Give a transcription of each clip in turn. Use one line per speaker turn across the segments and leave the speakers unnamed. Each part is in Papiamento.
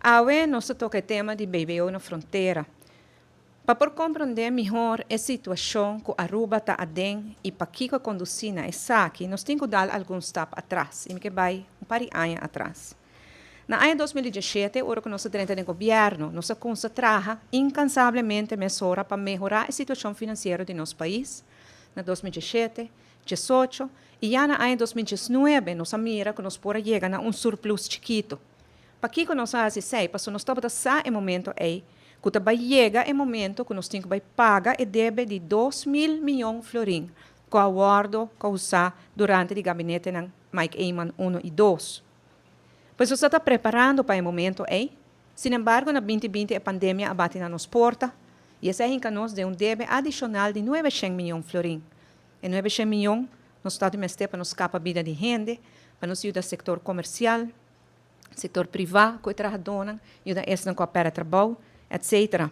Awe nos ta toca e tema di BBO na frontera. Pa por comprende mihor e situacion cu Aruba ta aden y pakico a conduci na esaki, nos tin cu dal algun stap atras y mi ke bay un par di aña atras. Na aña 2017, ora cu nos a drenta den gobierno, nos a cuminsa traha incansablemente mesora pa mehora e situacion financiero di nos pais. Na 2017, 18 y ya na aña 2019 nos a mira cu nos por a yega na un surplus chikito. Pakico nos a haci esey? Pasobra nos tabata sa e momento ey cu ta bay yega e momento cu nos tin cu bay paga e debe di 2000 miyon florin cu a wordo causa durante di gabinetenan Mike Eman 1 y 2. Pues nos ta preparando pa e momento ey. Sin embargo, na 2020 e pandemia a bati na nos porta y esey a hinca nos den un debe adicional di 900 miyon florin. E 900 miyon nos ta mester pa nos scapa bida di hende, pa nos yuda sector comercial, sector priva cu e trahadornan, yuda esnan cu a perde trabou, etc.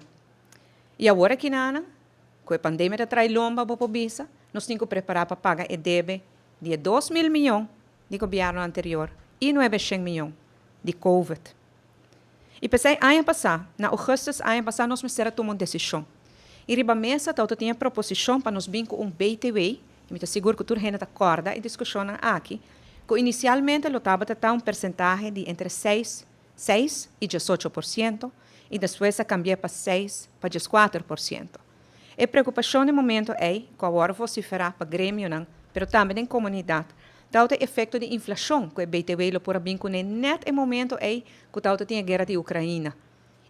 Y awor aki nan, cu e pandemia ta tras lomba, bo por bisa, nos tin cu prepara pa paga e debe di 2000 miyon di gobierno anterior y 900 miyon di COVID. Y p'esey aña pasa, na augustus aña pasa, nos mester a tuma un decision. Y riba mesa tabatin proposicion pa nos bin cu un BTW, y mi ta sigur cu tur hende ta corda e discusion aki, cu inicialmente lo tabata un porcentahe di entre 6, 6 y 18%, y despues a cambia pa 6 pa 4%. E preocupacion na e momento ey, cu awor vocifera pa gremio, pero tambe den comunidad, ta e efecto di inflacion cu e BTW lo por a bin cu net e momento ey cu tabatin e guera di Ucrania.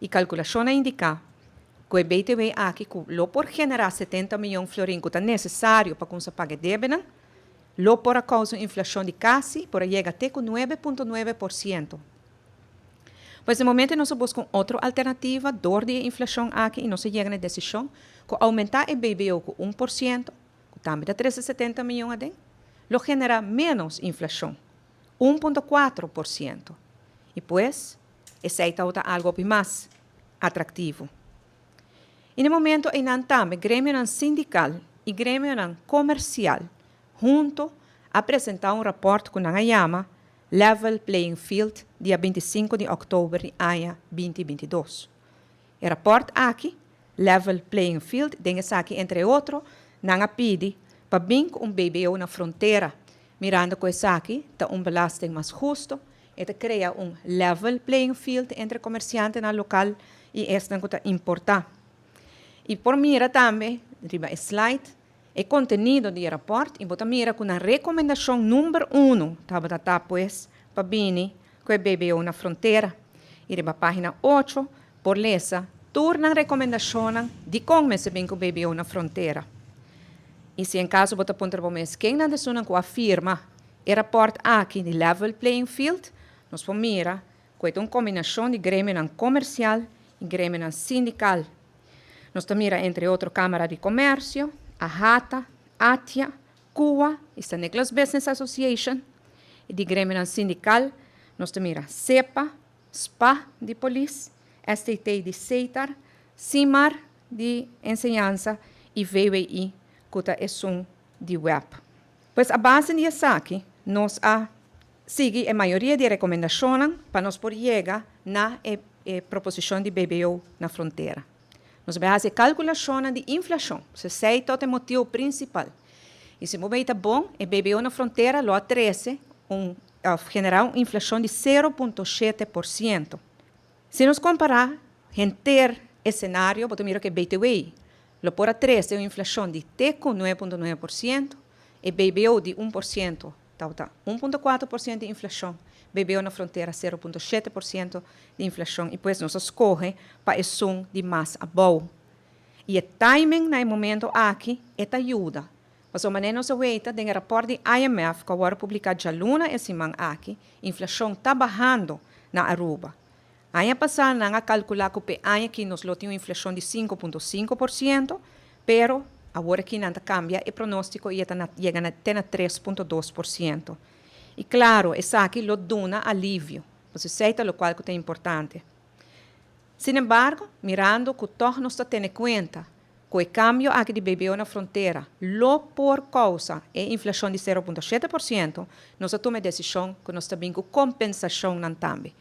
E calculacion a indica cu e BTW aki cu lo por genera 70 miyon florin cu ta necesario pa cuminsa paga debe, lo por a causa un inflacion di casi por yega te cu 9.9%. Pues na momento nos a busca otro alternativa, door di inflacion aki, y nos a yega na decision cu aumenta e BBO cu 1%, cu tambe ta 370 miyon aden, lo genera menos inflacion, 1.4%. Y pues, esey ta algo mas atractivo. Y na e momento ey tambe gremio sindical y gremio comercial hunto a presenta un rapport cu nan a yama Level Playing Field dia 25 di october di aña 2022. E rapport aki, Level Playing Field, den esaki, entre otro, nan a pidi pa bin un BBO na frontera, mirando cu esaki ta un belasting mas husto, y ta crea un level playing field entre comerciantenan local y esnan cu ta importa. Y por mira tambe, riba slide, e contenido di e rapport y bo ta mira cu e recomendacion number 1 tabata pues pa bini cu e BBO na frontera. Y riba pagina 8 por lesa tur nan recomendacion di con mester bin cu BBO na frontera. Y si en caso bo ta puntra bo mes ken nan ta cu a firma e rapport aki di Level Playing Field, nos por mira cu ta un combinacion di gremio comercial y gremio sindical. Nos ta mira, entre otro, Camara di Comercio, AHATA, ATIA, CUA, y San Nicolas Business Association, y di gremio sindical, nos ta mira SEPA, SPA di Polis, STT di SETAR, SIMAR di Enseñansa y VWI, cu ta esun di WEB. Pues a base di esaki, nos a sigui e mayoria di recomendacion pa nos por yega na e proposicion di BBO na frontera. Nos a bay haci calculacion di inflacion, esey ta e motibo principal. Y si bo ta bon, e BBO na frontera lo trece un genera un inflacion di 0,7%. Si nos compara henter scenario, bo ta mira cu BTW lo por a trece un inflacion di 9,9% y BBO di 1%, ta 1,4% di inflacion, BBO na frontera 0,7% di inflacion y pues nos a scoge pa esun di mas abou. Y e timing na e momento aki ta yuda. Mas manera nos a weta den rapport di IMF cu a publica dialuna e siman aki, inflacion ta bahando na Aruba. Aña pasa nan a calcula cu e aña aki nos lo tin un inflacion di 5,5%, pero awor aki nan a cambia e pronostico y ta yega na 3,2%. Y claro, esaki lo duna alivio. Esey ta loke ta importante. Sin embargo, mirando cu toch nos ta tene cuenta cu e cambio aki di BBO na frontera, lo por causa e inflacion di 0,7%, nos a tuma e decision cu nos ta bin cu compensacion tambe.